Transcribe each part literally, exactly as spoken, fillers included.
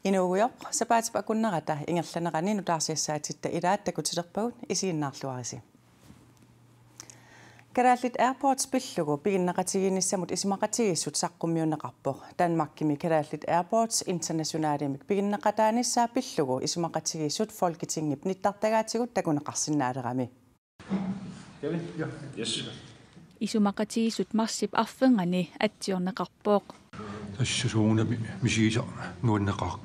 Inuugujoq, sapaatip akunnerata ingerlanerani nutaarsiassaatitta ilaat takutilerpagut, isiginnaarluarisi. Kalaallit Airports pillugu piginneqatigiinnissamut isumaqatigiissut saqqummiunneqarpoq. Danmarkimi Kalaallit Airports Internationalimik piginneqataanissaa pillugu isumaqatigiissut Folketingip nittartagaatigut takuneqarsinnaalerami. Isumaqatigiissut marsip arfernganni atsiorneqarpoq. Tassa soorunami misigisaq nuanneqaaq.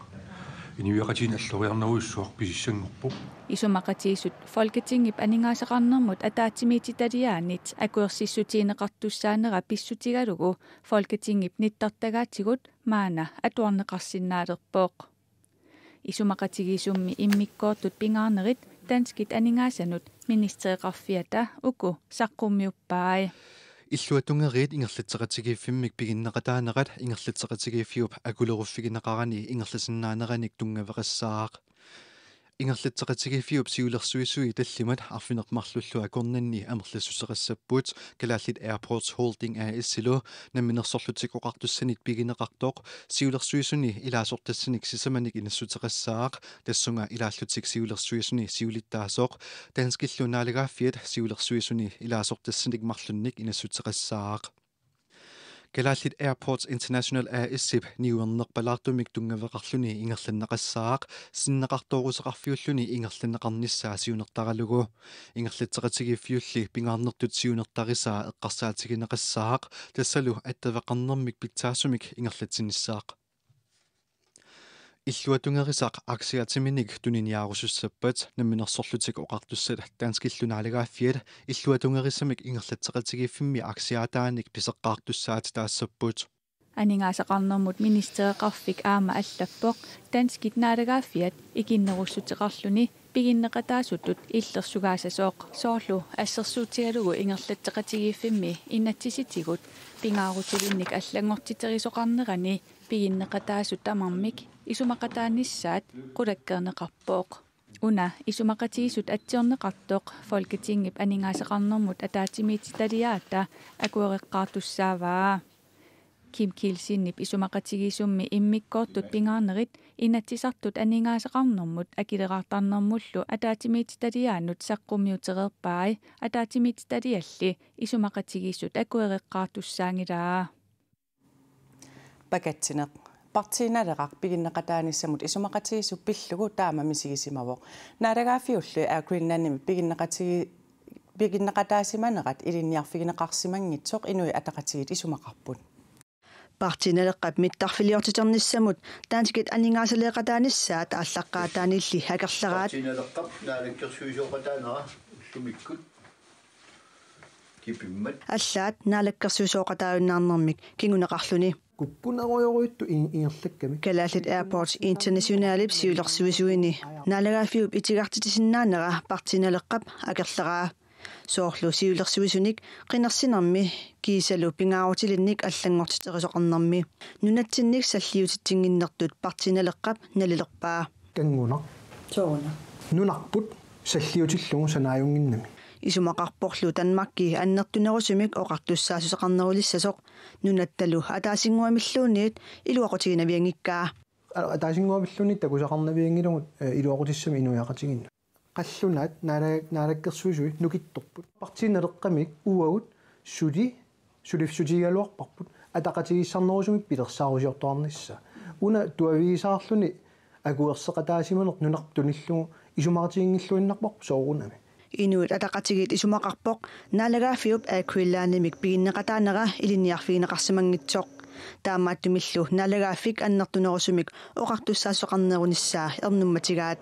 Inuiaqatigiinni alloriarnerujussuaq pisissanngorpoq. Isumaqatigiissut Folketingip aningaasaqarnermut ataatsimiititaliaanit akuersissutigineqartussaanera pissutigalugu Folketingip nittartagaatigut maanna atuarneqarsinnaalerpoq. Isumaqatigiissummi immikkoortut pingaarnerit danskit aningaasanut ministereqarfiata uku saqqummiuppai. Illuatungeriit ingerlatseqatigiiffimmik piginneqataanerat ingerlatseqatigiiffiup akuleruffigineqarani ingerlasinnaaneranik tunngaveqassaaq. Ingerlatseqatigiiffiup siulersuisui tallimat arfineq-marlullu akornanni amerlassuseqassapput. Kalaallit Airports Holding A/S-ilu Namminersorlutik Oqartussanit pigineqartoq siulersuisuni ilaasortassanik sisamanik inassuteqassaaq, tassunga ilaallutik siulersuisuni siulittaasoq danskillu naalagaaffiat siulersuisuni ilaasortassanik marlunnik inassuteqassaaq. Kalaallit Airports International A/S-ip niuernerpalaartumik tunngaveqarluni ingerlanneqassaaq, sinneqartooruseqarfiulluni ingerlanneqarnissaa siunertaralugu. Ingerlatseqatigiiffiulli pingaarnertut siunertarisaa eqqarsaatigineqassaaq, tassalu attaveqarnermik pitsaasumik ingerlatsinissaaq. Illuatungerisaq aktiatiminik tuniniaarusussappat Namminersorlutik Oqartussat danskillu naalagaaffiat illuatungerisamik ingerlatseqatigiiffimmi aktiaataanik piseqqaartussaatitaassapput. Aningaasaqarnermut ministereqarfik aamma allappoq danskit naalagaaffiat ikinnerussuteqarluni piginneqataasutut illersugaasasoq, soorlu assersuutigalugu ingerlatseqatigiiffimmi inatsisitigut pingaarutilinnik allanngortiterisoqarnerani piginneqataasut tamarmik isumaqataanissaat qulakkeerneqarpoq. Una isumaqatigiissut atsiorneqartoq Folketingip aningaasaqarnermut ataatsimiititaliaata akuereqqaartussaavaa. Kim Kielsenip isumaqatigiissummi immikkoortut pingaarnerit Inatsisartut aningaasaqarnermut akileraartarnermullu ataatsimiititaliaanut saqqummiutereerpai, ataatsimiititalialli isumaqatigiissut akuereqqaartussaanngilaa. Pakatsineq. Partii Naleraq piginneqataanissamut isumaqatigiissut pillugu taama misigisimavoq. Naalagaaffiulli Air Greenlandimi piginneqatigi-, piginneqataasimanerat ilinniarfigineqarsimanngitsoq Inuit Ataqatigiit isumaqarput. Partii Naleqqap mittarfiliortiternissamut danskit aningaasaleeqataanissaat aallaqqaataaniilli akerleraat. Partii Naleqqap naalakkersuisooqataanera ullumikkut kipimmat. Allaat naalakkersuisooqataajunnaarnermik kinguneqarluni. Kukkunerujorujuttut in-, ingerlakkamik. Kalaallit Airports Internationalip siulersuisuini naalagaaffiup itigartitisinnaanera Partii Naleqqap akerleraa. Soorlu siulersuisunik qinersinermi kiisalu pingaarutilinnik allanngortiterisoqarnermi. Nunatsinnik salliutitsinnginnertut Partii Naleqqap nalilerpaa. Kanngunaq. Sooruna. Nunarput salliutillugu sanaajunnginnami. Isumaqarporlu Danmarki annertunerusumik oqartussaassuseqarnerulissasoq nunattalu ataasinnguamilluunniit iluaqutiginavianngikkaa. A-, ataasinnguamilluunniit takusaqarnavianngilagut, eh, iluaqutissami inuiaqatigiinnut. Qallunaat naala-, naalakkersuisui nukittorput. Partii Naleqqamik uagut suli suliffiutigigaluarparput ataqatigiissaarnerusumik pilersaarusiortoqarnissaa. Una tuavigisaarluni akuerseqataasimaneq nunarput tunillugu isumaqatiginngilluinnarparput soorunami. Inuit Ataqatigiit isumaqarpoq naalagaaffiup Air Greenlandimik piginneqataanera ilinniarfigineqarsimanngitsoq. Taamaattumillu naalagaaffik annertunerusumik oqartussaassuseqarnerunissaa ernummatigaat.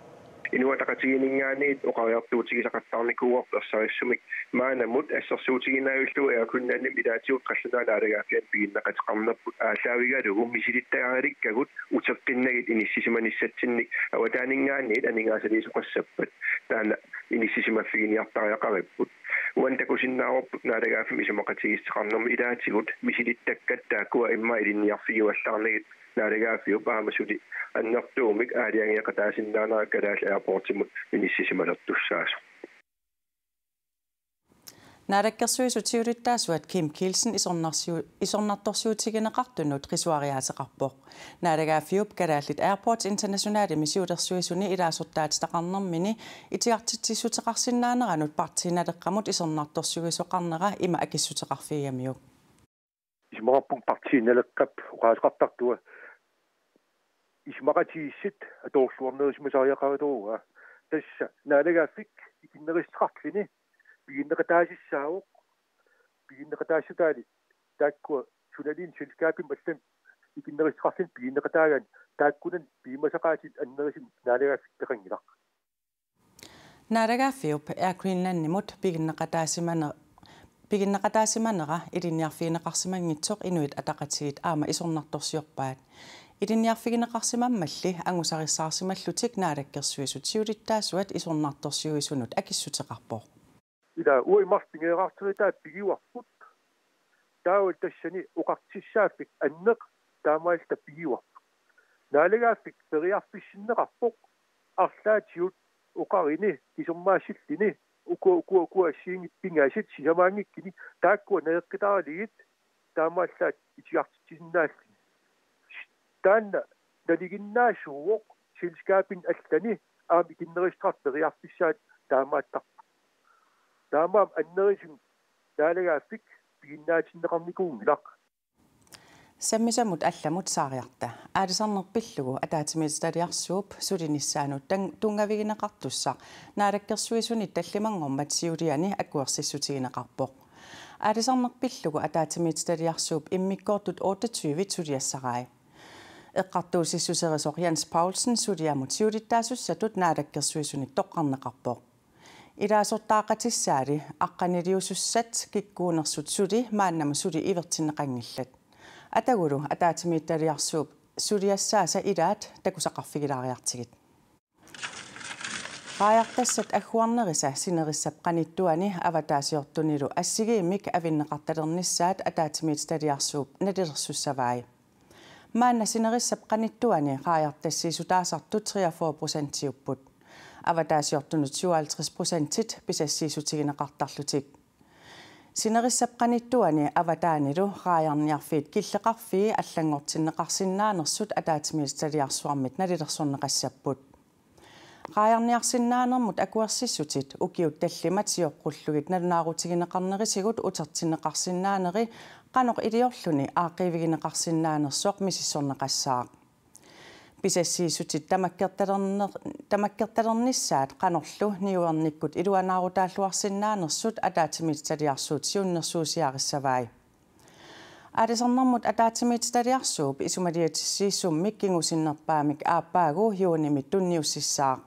Inuit Ataqatigiinninngaanniit oqariartuutigisaqattaarnikuuarput ersarissumik maannamut assersuutiginavillugu Air Greenlandimi ilaatigut qallunaat naalagaaffianni piginneqateqarnerput aallaavigalugu misilittagalikkagut uteqqinnagit inissisimanissatsinnik avataaninngaanniit aningaasaliisoqassappat taanna inissisimaffiginiartariaqaripput. Uani takusinnaavarput naalagaaffimmi isumaqatigiissuteqarnermi ilaatigut misilittakkat taakkua immaqa ilinniarfigivallaarnagit naalagaaffiup aamma suli annertuumik aalajangeeqataasinnaanera Kalaallit Airportsimut inissisimalertussaasoq. Naalakkersuisut siulittaasuat Kim Kielsen isornarsiu-, isornartorsiutigineqartunut qisuariaateqarpoq. Naalagaaffiup Kalaallit Airports Internationalimi siulersuisuni ilaasortaatitaqarnermini itigartitsissuteqarsinnaaneranut Partii Naleqqamut isornartorsiuisoqarnera ima akissuteqarfigigamiuk. Isumaqarpunga Partii Naleqqap oqaaseqartartoq isumaqatigiissut atoorluarnerisimasariaqaratoorlunga. Tassa naalagaaffik ikinnerussuteqarluni piginneqataasissaavoq, piginneqataassutaanni taakkua sunaluunniit selskabimik allamik ikinnerussuteqarluni piginneqataagaanni taakkunani piumasaqaatit annerusumik naalagaaffik peqanngilaq. Naalagaaffiup Air Greenlandimut piginneqataasimane-, piginneqataasimanera ilinniarfigineqarsimanngitsoq Inuit Ataqatigiit aamma isornartorsiorpaat. Ilinniarfigineqarsimammalli angusarissaarsimallutik Naalakkersuisut siulittaasuat isornartorsiuisunut akissuteqarpoq. Ila uagut marluk pigeqartitaagut pigivarput. Taava tassani oqartussaaffik anneq taamaalilluta pigivarput. Naalagaaffik periarfissinneqarpoq. Arlaatigut oqarini kisermaassilluni ukua ukua ukua assigiinngitsut pingasut sisamaanngikkuni taakkua najoqqutaaralugit taamaallaat itigartitsisinnaalluni. Taanna nalinginnaasuuvoq selskabini allani aamma ikinnerussuteqartut periarfissaat taamaattarput. Taamaammat annerusumik naalagaaffik piginnaatinneqarnikuunngilaq. Sammisamut allamut Saariarta. Aalisarneq pillugu ataatsimiititaliarsuup sulinissaanut tang-, tunngavigineqartussaq Naalakkersuisuni tallimanngormat siuliani akuersissutigineqarpoq. Aalisarneq pillugu ataatsimiititaliarsuup immikkoortut otteogtyve suliassarai. Eqqartuussissuserisoq Jens Paulsen suliamut siulittaasussatut Naalakkersuisunit toqqarneqarpoq. Ilaasortaaqatissaali aqqaniliusussat kikkuunersut suli maannamut suli ivertinneqanngillat. Atagulu ataatsimiititaliarsuup suliassaasa ilaat takusaqarfigilaariartigit. Raajartassat agguarnerisa sinerissap qanittuani avataasiortunilu assigiimmik avinneqartalernissaat ataatsimiititaliarsuup nalilersussavai. Maanna sinerissap qanittuani raajartassiissutaasartut treogfyrre procentiupput. Avataasiortunut syvoghalvtreds procentit pisassiissutigineqartarlutik. Sinerissap qanittuani avataanilu raajarniarfiit killeqarfii allanngortinneqarsinnaanersut ataatsimiititaliarsuarmit nalilersorneqassapput. Raajarniarsinnaanermut akuersissutit ukiut tallimat sioqqullugit nalunaarutigineqarnerisigut utertinneqarsinnaaneri qanoq iliorluni aaqqiivigineqarsinnaanersoq misissorneqassaaq. Pisassiissutit tamakkertalerner-, tamakkertalernissaat qanorlu niuernikkut iluanaarutaalluarsinnaanersut ataatsimiititaliarsuut siunnersuusiarissavai. Aalisarnermut ataatsimiititaliarsuup isumaliatissiissummik kingusinnerpaamik aappaagu juunimi tunniussissaaq.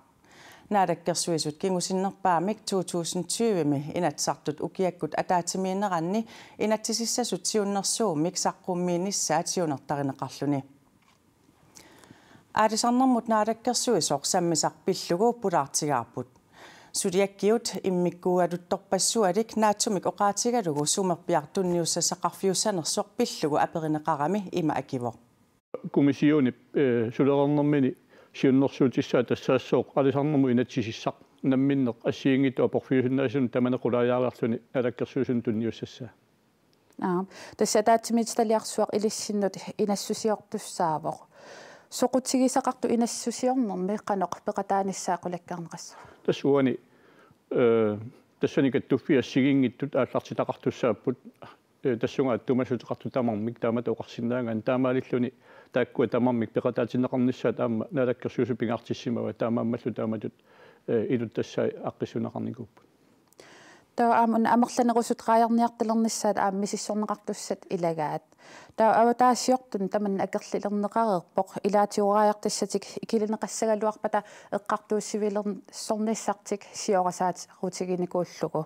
Naalakkersuisut kingusinnerpaamik to tusind tyvemi Inatsisartut ukiakkut ataatsimiinneranni inatsisissasut siunnersuummik saqqummiinissaat siunertarineqarluni. Aalisarnermut naalakkersuisoq sammisaq pillugu pulaartigaarput. Suliakkiut immikkuugaluttorpassualik naatsumik oqaatigalugu sumerpiaq tunniussassaqarfiussanersoq pillugu aperineqarami ima akivoq. Kommissionip, eh, sulereernermini siunnersuutissaa tassaassooq aalisarnermut inatsisissaq namminneq assigiinngitsut aporfiusinnaasunut tamaneq qulaajaariarluni naalakkersuisunut tunniussassaa. Aap. Tassa ataatsimiititaliarsuaq ilissinnut inassusiortussaavoq. Soqutigisaqartut inassusiornermi qanoq peqataanissaa qulakkeerneqassava? Tassa uani, eh, tassani kattuffii assigiinngitsut aallartitaqartussaapput, eh, tassunga attuumassuteqartut tamarmik taamatut oqarsinnaagaanni taamaalilluni taakkua tamarmik peqataatinneqarnissaat aamma naalakkersuisut pingaartissimavaat taamaammallu taamatut, eh, iluttassai aaqqissuunneqarnikuupput. Taava aamma una amerlanerusut raajarniartalernissaat aamma misissorneqartussat ilagaat. Taava avataasiortuni tamanna akerlilerneqareerpoq, ilaatigut raajartassatik ikilineqassagaluarpata eqqartuussivilersornissartik siorasaarutiginikuullugu.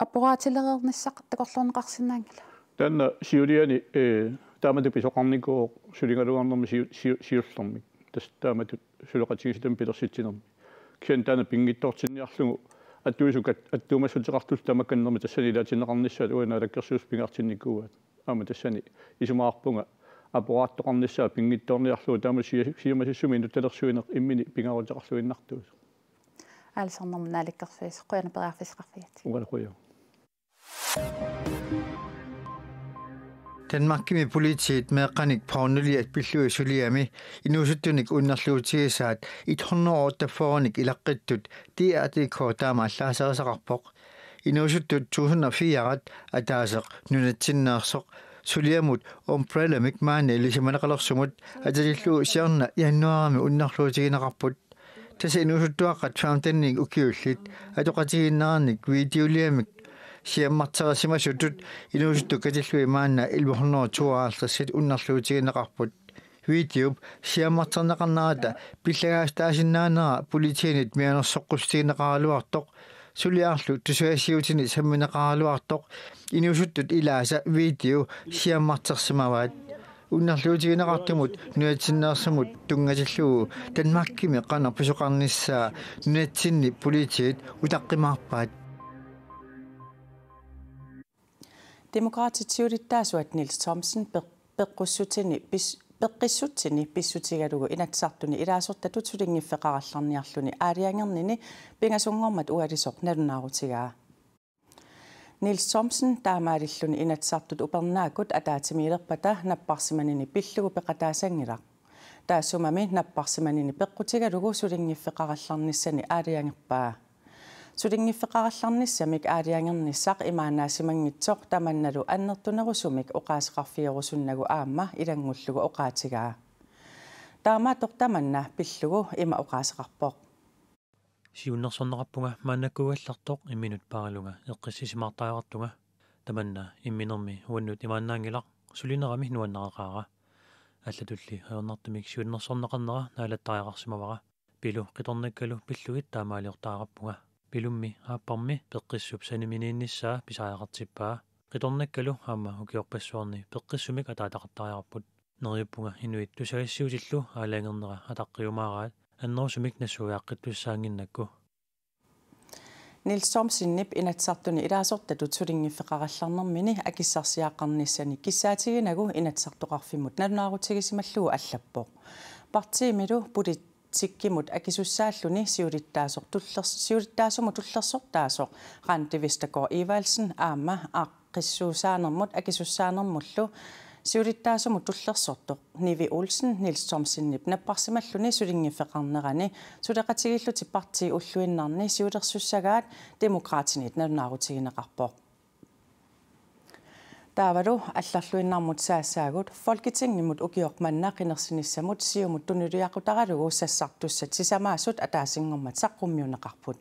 Aporaatilereernissaq takorloorneqarsinnaanngila? Taanna siuliani, eh, taamatut pisoqarnikuuvoq suligaluarnermi siu-, siu-, siullermik. Tassa taamatut suleqatigiissitami pilersitsinermi. Kisianni taanna pinngitsoortinniarlugu attuisukat attuumassuteqartut tamakkernermi tassani ilaatinneqarnissaat uani naalakkersuisut pingaartinnikuuaat. Aamma tassani isumaqarpunga aporaattoqarnissaa pinngitsoorniarlugu taama sia-, siammasissumi inuttalersuineq imminut pingaaruteqarluinnartuusoq. Aalisarnermut naalakkersuisoq, qujanaq periarfissaqarfigaatsigit. Uangalu qujanaq. Danmarkimi politiit meeqqanik pornoliat pillugit suliami inuusuttunik unnerluutigisaat et hundrede otteogfyrrenik ilaqqittut D R D K taama allaaserisaqarpoq. Inuusuttut tusind og fire ataaseq nunatsinneersoq suliamut Umbrellamik maani ilisimaneqalersumut atatillugu siorna januaarimi unnerluutigineqarput. Tassa inuusuttuaqqat femteninik ukiullit atoqatigiinnerannik videoliamik siammarterisimasutut inuusuttut katillugit maanna elleve hundrede tooghalvtreds unnerluutigineqarput. Videop siammarterneqarnerata pillagaasutaasinnaanera politiinit mianersoqqussutigineqaraluartoq, suliarlu tusagassiuutini sammineqaraluartoq, inuusuttut ilaasa video siammartersimavaat. Unnerluutigineqartumut nunatsinneersumut tunngatillugu Danmarkimi qanoq pisoqarnissaa nunatsinni politiit utaqqimaarpaat. Demokraatit siulittaasuat Niels Thomsen peq-, peqqussutini pis-, peqqissutsini pissutigalugu Inatsisartuni ilaasortatut sulinngiffeqarallarniarluni aalajangernini pingasunngormat ualisoq nalunaarutigaa. Niels Thomsen taamaalilluni Inatsisartut upernaakkut ataatsimiilerpata napparsimanini pillugu peqataasanngilaq. Taassumami napparsimanini peqqutigalugu sulinngiffeqarallarnissani aalajangerpaa. Sulinngiffeqarallarnissamik aalajangernissaq imaannaasimanngitsoq tamannalu annertunerusumik oqaaseqarfigerusunnagu aamma ilanngullugu oqaatigaa. Taamaattoq tamanna pillugu ima oqaaseqarpoq. Siunnersorneqarpunga maannakkuugallartoq imminut paaralunga eqqissisimaartariaqartunga. Tamanna imminermi uannut imaannaanngilaq, sulinerami nuannareqaara. Allatulli ajornartumik siunnersorneqarnera naalattariaqarsimavara. Pilu qitornakkalu pillugit taamaaliortariaqarpunga. Pilummi aapparmi peqqissup saniminiinnissaa pisariaqartippaa. Qitornakkalu aamma ukiorpassuarni peqqissumik ataataqartariaqarput. Neriuppunga inuit tusagassiuutillu aalajangernera ataqqiumaaraat, annerusumik nassuiaaqqittussaannginnakku. Niels Thomsenip Inatsisartuni ilaasortatut sulinngiffeqarallarnermini akissarsiaqqarnissani kissaatiginagu Inatsisartoqarfimmut nalunaarutigisimallugu allappoq. Partiimilu politikkimut akisussaalluni siulittaasoq tullers-, siulittaasumut tullersortaasoq Randi Vestergaard Evaldsen aamma aaqqissuussaanermut akisussaanermullu siulittaasumut tullersortoq Nivi Olsen Niels Thomsenip napparsimalluni sulinngiffeqarnerani suleqatigiillutik partiit ulluinnarni siulersussagaat Demokraatinit nalunaarutigineqarpoq. Taavalu allarluinnarmut saassaagut. Folketingimut ukioq manna qinersinissamut Siumut tunuliaqutaralugu sassartussat sisamaasut ataasinngormat saqqummiunneqarput.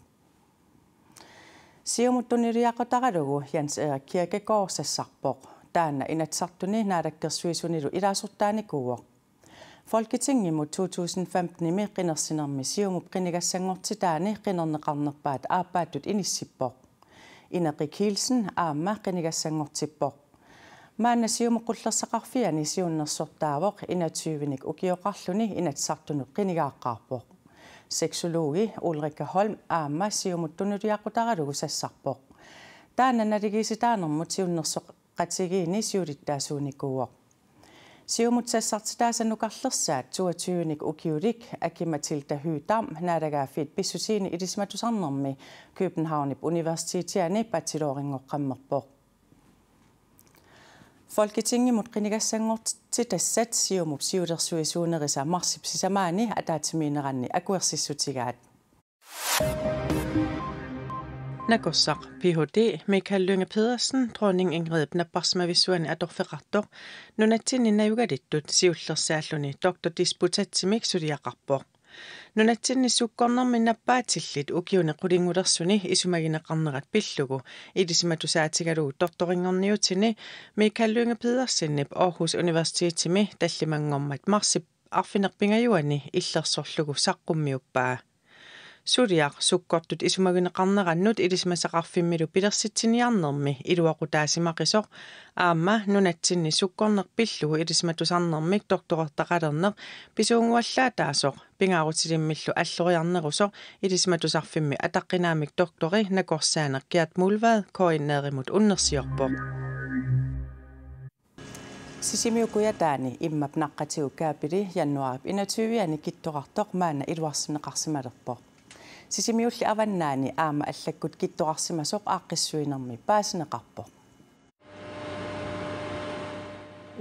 Siumut tunuliaqutaralugu Jens Erik Kirkegaard sassarpoq. Taanna Inatsisartuni Naalakkersuisunilu ilaasortaanikuuvoq. Folketingimut to tusind femtenimi qinersinermi Siumup qinigassanngortitaani qinerneqarnerpaat aappaattut inissippoq. Ineqi Kielsen aamma qinigassanngortippoq. Maanna Siumup qullersaqarfiani siunnersortaavoq enogtyvenik ukioqarluni Inatsisartunut qinigaaqqaarpoq. Sexologi Ulrikka Holm aamma Siumut tunuliaqutaralugu sassarpoq. Taanna naligiissitaanermut siunnersoqatigiinni siulittaasuunikuuvoq. Siumut sassartitaasa nukarlersaat toogtyvenik ukiulik Aki-Matilda Høegh-Dam Naalagaaffiit Pissutiini ilisimatusarnermi Københavnip Universitetiani bachelorinngoqqammerpoq. Folketingimut qinigassanngortitassat Siumup siulersuisuunerisa marsip sisamaani ataatsimiinneranni akuersissutigaat. Nakorsaq Ph.D. Michael Lynge Pedersen Dronning Ingridip napparsimavissuani atorfeqartoq nunatsinni najugalittut siullersaalluni doktordisputaatsimik suliaqarpoq. Nunatsinni sukkornermi nappaatillit ukiuni qulingulersuni isumagineqarnerat pillugu ilisimatusaatigalugu doktorinngorniutini Michael Lynge Pedersenip Aarhus Universitetimi tallimanngormat marsip arfineq-pingajuani illersorlugu saqqummiuppaa. Suliaq sukkortut isumagineqarnerannut ilisimasaqarfimmilu pilersitsiniarnermi iluaqutaasimaqisoq aamma nunatsinni sukkorneq pillugu ilisimatusarnermik doktorertaqalerneq pisuunnguallaataasoq pingaarutilimmillu alloriarnerusoq Ilisimatusarfimmi ataqqinaammik doktori nakorsaaneq Gerd Mullvad K N R-imut unnersiorpoq. Sisimiut Kujataani immap naqqatigut kabeli januaarip enogtyve-ani kittorartoq maanna iluarsineqarsimalerpoq. Sisimiulli avannaani aamma allakkut kittorarsimasoq aaqqissuinermi paasineqarpoq.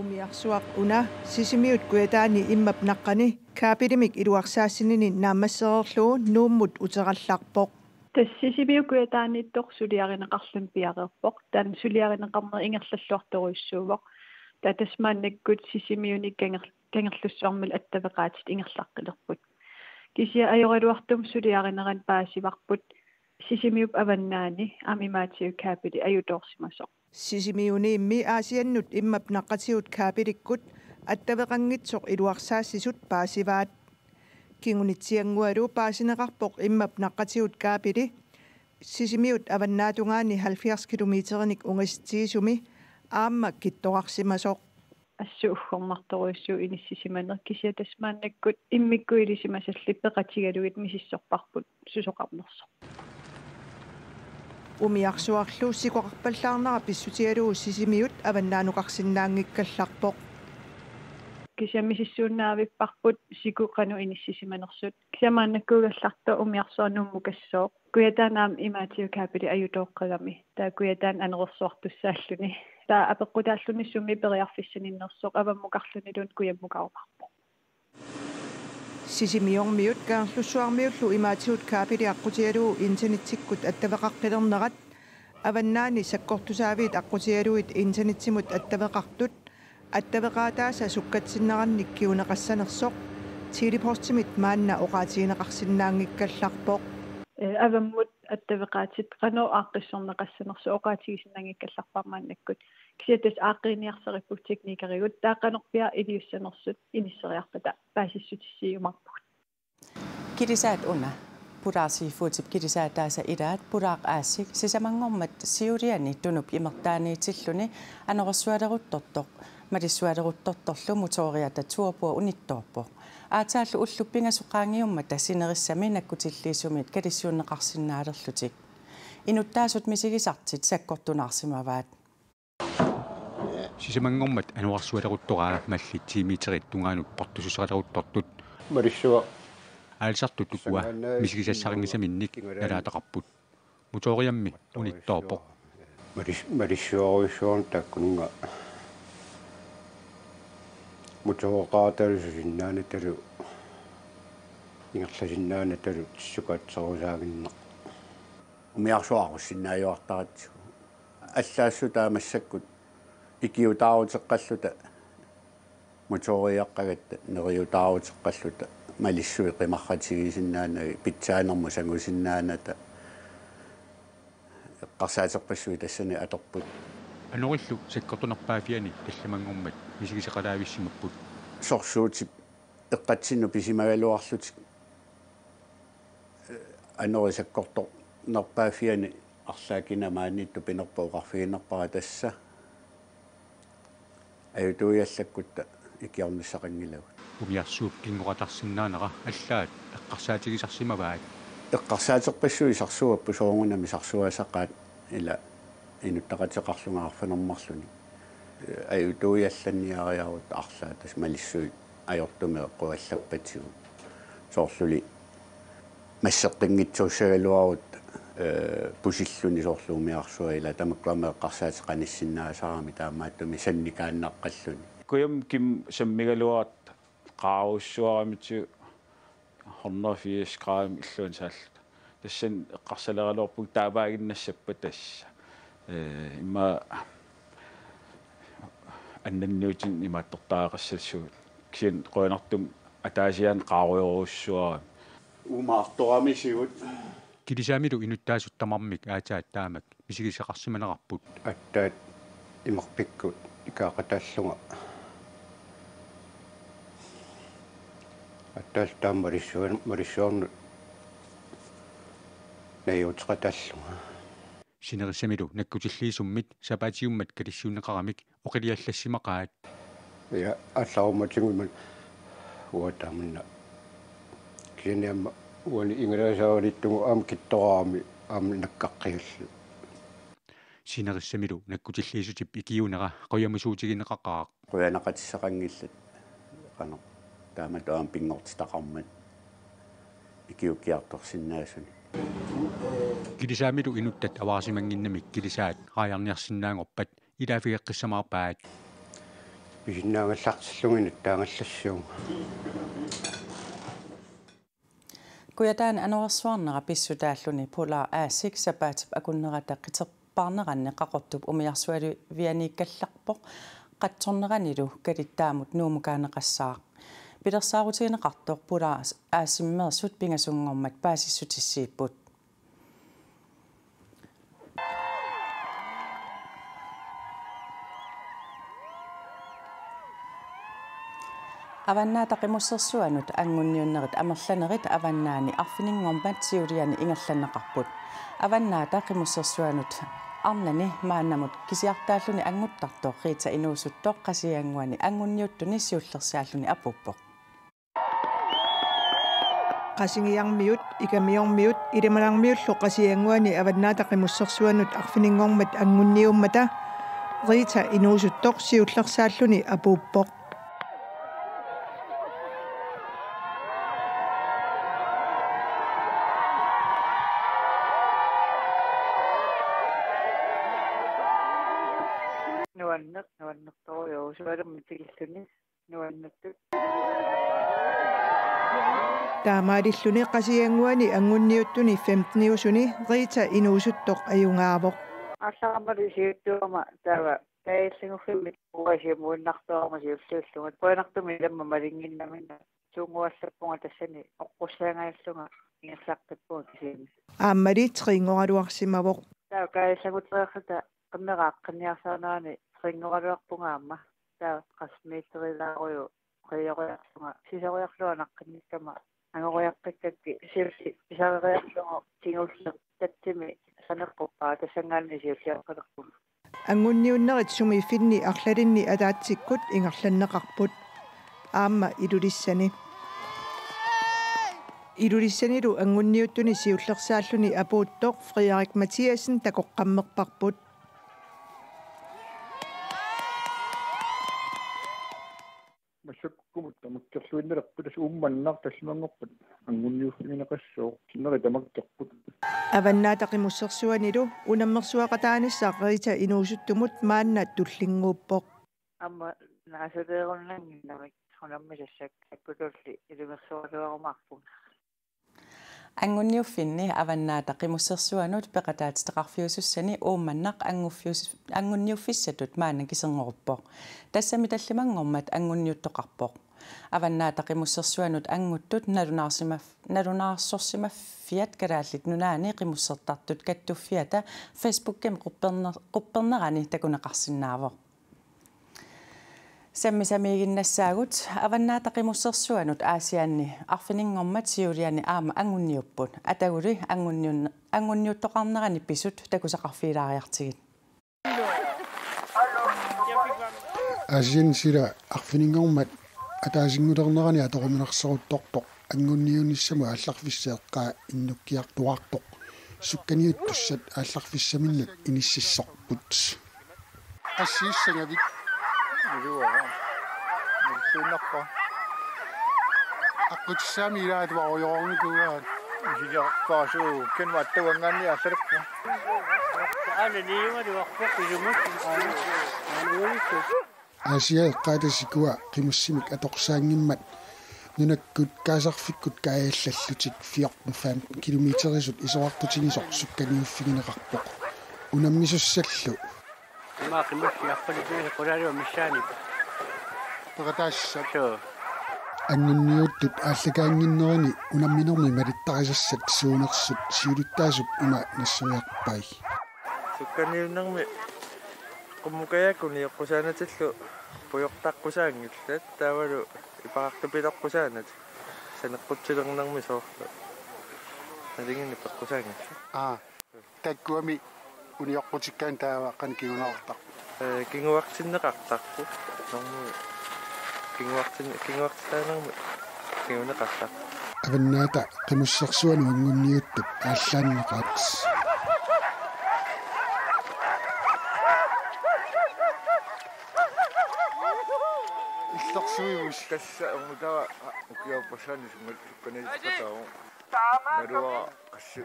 Umiarsuaq una Sisimiut Kujataani immap naqqani kaapilimik iluarsaassininit naammassereerlugu Nuummut uterallarpoq. Tassa Sisimiut Kujataaniittoq suliarineqarluni piareerpoq. Taanna suliarineqarnera ingerlalluartorujussuuvoq. Taava tassa maannakkut Sisimiuni kanger-, Kangerlussuarmilu attaveqaatit ingerlaqqilerput. Kisianni ajoraluartumik suliarinerani paasivarput Sisimiup avannaani aamma imaatigut kaapili ajutoorsimasoq. Sisimiuniimmi Aasiannut immap naqqatigut kaapilikkut attaveqanngitsoq iluarsaassisut paasivaat. Kingunitsianngualu paasineqarpoq immap naqqatigut kaapili Sisimiut avannaatungaani halvfjerds kilometerinik ungasitsigisumi aamma kittorarsimasoq. Assut uggornartorujussuuvoq inissisimaneq, kisianni tassa maannakkut immikkut ilisimasallit peqatigalugit misissorparput susoqarnersoq. Umiarsuarlu sikoqarpallaarnera pissutigalugu Sisimiut avannaanukarsinnaanngikkallarpoq. Kisianni misissuinnaavipparput siku qanoq inissisimanersut. Kisianni maannakkuugallartoq umiarsuaq Nuummukassooq. Kujataani aamma imaatigut kaapili ajutooqqagami. Taava Kujataani anorersuartussaalluni. Taava apeqqutaalluni sumi periarfissaninnersoq avammukarluniluunniit kujammukarumaarpoq. Sisimiormiut Kangerlussuarmiullu imaatigut kaapili aqqutigalugu internettikkut attaveqaqqilernerat avannaani sakkortusaaviit aqqutigalugit internettimut attaveqartut attaveqaataasa sukkatsinnerannik kinguneqassanersoq Tele-Postimit maanna oqaatigineqarsinnaanngikkallarpoq. Ee, avammut attaveqaatit qanoq aaqqissorneqassanersoq oqaatigisinnaanngikkallarpara maannakkut. Kisianni tassa aaqqiiniarsaripput teknikerigut, taava qanorpiaq iliussanersut inisseriarpata paasissutissiumaarpugut. Kilisaat una. Pulaar Seafoodip kilisaataasa ilaat pulaaq aassik sisamanngormat siuliani Tunup imertaaniitilluni anorersualeruttortoq, malissualeruttortorlu motoriata Turbo unittoorpoq. Aatsaallu ullut pingasut qaangiummata sinerissami nakkutilliissummit kalissiunneqarsinnaalerlutik. Inuttaasut misigisartit sakkortunaarsimavaat. Sisamanngormat anorersualeruttoraa mallit ti meterit tungaanut portususeqaleruttortut. Marissuaq. Aalisartut ukua misigisassarinngisaminnik nalaataqarput. Motoriammi unittoorpoq. Maris-, marissuarujussuarnik taakkununnga motoreqaatalu susinnaanatalu ingerlasinnaanatalu tissukaatserusaaginnaq. Umiarsuaq aqussinnaajuartaratsigu. Allaassutaat massakkut ikiutaaruteqqalluta motoriaqqagatta neriutaaruteqqalluta malissuit qimarratigisinnaanagit pitsaanermut sangusinnaanata eqqarsaaterpassuit tassani atorput. Anorillu sakkortunerpaaffiani tallimanngormat misigisaqalaavissimapput. Sorsuutip eqqatsinnut pisimagaluarlutik. Anori sakkortunerpaaffiani arlaat kina maaniittoq pinerpoq oqarfiginerpara tassa. Ajutuujallakkutta ikiornissaqanngilagut. Umiarsuup kingoratarsinnaanera allaat eqqarsaatigisarsimavaat. Eqqarsaaterpassuit sarsuapput soorunami sarsuasaqaat ila inuttaqateqarlunga arfineq-marlunnik. Ajutuujallanniariarutta arlaat tassa malissuit ajortumik eqquallappatigut. Soorluli masseqqinngitsuussagaluarutta, ee, pusilluni soorlu umiarsuaq ila tamakkuami eqqarsaateqanissinnaasarami taamaattumik sannikaannaqqalluni. Kujammi kimmut sammigaluaratta qaarussuaramitsigu hundrede og firs grader illuanni saalluta. Tassani eqqarsaleraluarpunga taavaaginnassappat tassa. Ee, immaqa annanniutinik imaattortariaqassasut. Kisianni qujanartumik ataasiaannaq qaarujorujussuarami. Uumaartoramisigut. Kilisaamilu inuttaasut tamarmik aatsaat taamak misigisaqarsimanerarput. Aatsaat imarpikkut ikaaqataallunga. Aatsaat taama marissuan-, marissuarnut najuuteqataallunga. Sinerissamilu nakkutilliissummit sapaatiummat kalissiunneqaramik oqiliallassimaqaat. Ja, allarummatigut uanga taamanna. Kisianni aamma uani ingerlasaalittugu aamma kittorarami aamma nakkaqqigallu. Sinerissamilu nakkutilliissutip ikiuunera qujamusuutigineqaqaaq. Qujanaqatissaqanngillat qanoq taamatut aamma pinngortitaqarmat ikiuukkiartorsinnaasunik. Kilisaamilu inuttat avarisimannginnamik kilisaat raajarniarsinnaanngorpat ilaaffigeqqissamaarpaat. Pisinnaagallartillugit nuttaagallassuunga. Kujataani anorersuarnera pissutaalluni Polar Aasiit sapaatip akunnerata qiterpaarneranni Qaqortup umiarsualivianiikkallarpoq, qatsorneranilu kalittaamut Nuummukaanneqassaaq. Pilersaarutigineqartoq Polar Aasimmeersut pingasunngormat paasissutissiipput. Avannaata Qimussersuanut anngunniunnerit amerlanerit avannaani arfininngormat siuliani ingerlanneqarput. Avannaata Qimussersuanut arnani maannamut kisiartaalluni annguttartoq Rita Inuusuttoq Qasigiannguani anngunniuttuni siullersaalluni apuuppoq. Qasigiarmiut, Ikamiormiut, Ilimanarmiullu Qasigiannguani Avannaata Qimussersuanut arfininngormat anngunniummata Rita Inuusuttoq siullersaalluni apuuppoq. Nuanneq, nuannertorujussuarmik tikilluni. Nuannertut. Taamaalilluni Qasigiannguani anngunniuttuni femteniusuni Rita Inuusuttoq ajugaavoq. Aallaqqaammali siuttuugama taava kaajallanngorfimmik uasiamuinnartuarama siulliullunga. Qujanartumik ilamma malinnginnamina suunnguallappunga tassani oqqussaangajallunga ingerlaqqippunga kisianni. Aammali tringoraluarsimavoq. Taava kaajallanngutteriarluta qimmera aqqinniarsarinerani tringoraluarpunga aamma. Taava qasmiitterilaaruju qiioriarlunga sisoriarlunga naqqinnikkama angoriaqqikkakkit siulliit pisareriarlunga kingulleq tatsimi saneqquppaa tassanngaanniit siulliaqqalerpunga. Anngunniunnerit sumiiffinni arlalinni ataatsikkut ingerlanneqarput. Aamma Ilulissani. Ilulissanilu anngunniuttuni siullersaalluni apuuttoq Frederik Mathiassen takoqqammerparput. Massakkumut tamakkerluinnalerput, tassa Uummannaq tallimanngorpat anngunniuffigineqassooq, sinneri tamakkerput. Avannaata Qimussersuanilu unammersuaqataanissaq Rita Inuusuttumut maanna tullinnguuppoq. Aamma naasaleerunnannginnamik unammisassat takkutulli ilimersugaluarumaarpunga. Anngunniuffinni Avannaata Qimussersuanut peqataatitaqarfiusussani Uummannaq anguffius-, anngunniuffissatut maanna kiserngoruppoq. Tassami tallimanngormat anngunniuttoqarpoq. Avannaata Qimussersuanut anguttut nalunaarsimaf-, nalunaarsorsimaffiat Kalaallit Nunaanni Qimussertartut Kattuffiata Facebookimi qupperner-, quppernerani takuneqarsinnaavoq. Sammisamiiginnassaagut. Avannaata Qimussersuanut Aasianni arfininngormat siuliani aamma anngunniupput. Ataguli anngunniun-, anngunniuttoqarnerani pisut takusaqarfigilaariartigit. Aasianni sila arfininngormat ataasinngulernerani atoruminarseruttortoq anngunniunissamut aallarfissat eqqaa innukkiartuaartoq. Sukkaniuttussat aallarfissaminnut inississorput. Qassiissagavit? Iluara. Nilluinnarpa. Aqqutissaami ilaat varujoornikuugaat. Isiliarpaasuu, ken vattavanngaanni aallarippu. Aana niugaluarpoq ilumut. Aana uavissu. Aasiaat eqqaata sikua qimussimik atorsaanngimmat nunakkut kaasarfikkut kaajallallutik fjorten femten kilometerisut isorartutigisoq sukkaniuffigineqarpoq. Unammisussallu. Ima qimussi arpalupigisa qulaaliva missaani. Peqataassaaq. Suu. Anngunniuttut aallakaannginnerini unamminermi malittarisassat suunersut siulittaasup ima nassuiarpai. Sukkaniunnermi qummukajaakku unioqqusaanatillu pujortaqqusaanngillat taavalu ipaartupiloqqusaanat saneqqutsilernermi soorlu. Nalinginni peqqusaanngillat. Aa. Takkuami unioqqutikkaanni taava qanoq kinguneqartarpa? Ee, kinguartinneqartarpoq. Normui. Kinguartin-, kinguartitaanermi kinguneqartarpoq. Avannaata Qimussersuanut anngunniuttup aallaanneqaat. Illersuivusi. Tassa ungutava ukiorpassuarni sumut sukkaniittoqataavoq. Naluara qassi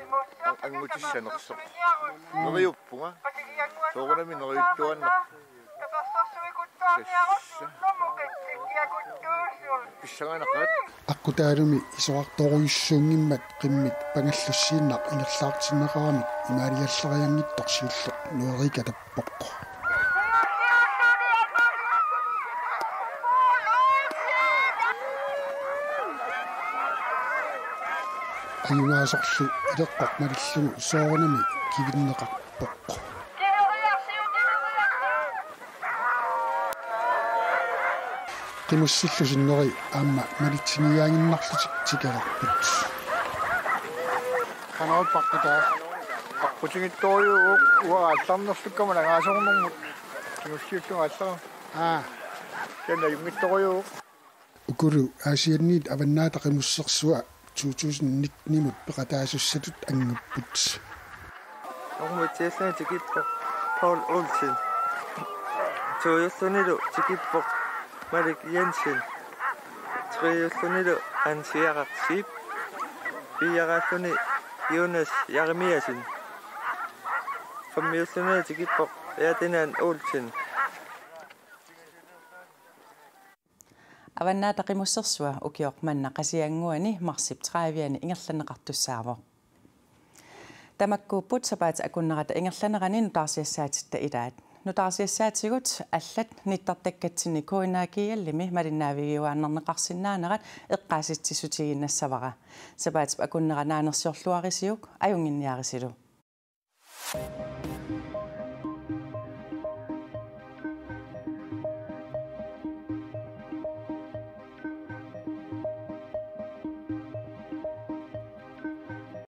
an-, angutissanersoq. Neriuppunga. Soorunami neriuttuaannaq. Tassa. Pissanganaqaat. Aqqutaalumi isorartorujussuunngimmat qimmit pangallussiinnaq ingerlaartinneqaramik imaaliallarianngitsoq siulleq Nuerika tappoq. Ajugaasorlu ileqqoq malillugu soorunami kivinneqarpoq. Qimussillu sinneri aamma malitsiniaaginnarlutik tikeqqaarput. Qanoq ippa qitaa? Aqqutigiittorujuuvoq, uanga aallarnersukkama nangaasornermut. Qimussiullunga aallarama. Aa. Kisianni ajunngittorujuuvoq. Ukulu Aasianniit Avannaata Qimussersua to tusind nitten-imut peqataasussatut angupput. Nummer et-iulluni tikippoq Paul Olsen. To-iullunilu tikippoq Malik Jensen. Tre-iullunilu Hans Jakob Schiep. Fire-iulluni Jonas Jeremiassen. Fem-iullunilu tikippoq Ferdinand Olsen. Avannaata Qimussersua ukioq manna Qasigiannguani marsip tredive-ani ingerlanneqartussaavoq. Tamakkuupput sapaatip akunnerata ingerlanerani nutaarsiassaatitta ilaat. Nutaarsiassaatigut allat nittartakkatsinni K N A G L-imi malinnaavigiuaannarneqarsinnaanerat eqqaasitsissutigiinnassavara. Sapaatip akunnera naanersiorluarisiuk ajunnginniarisilu.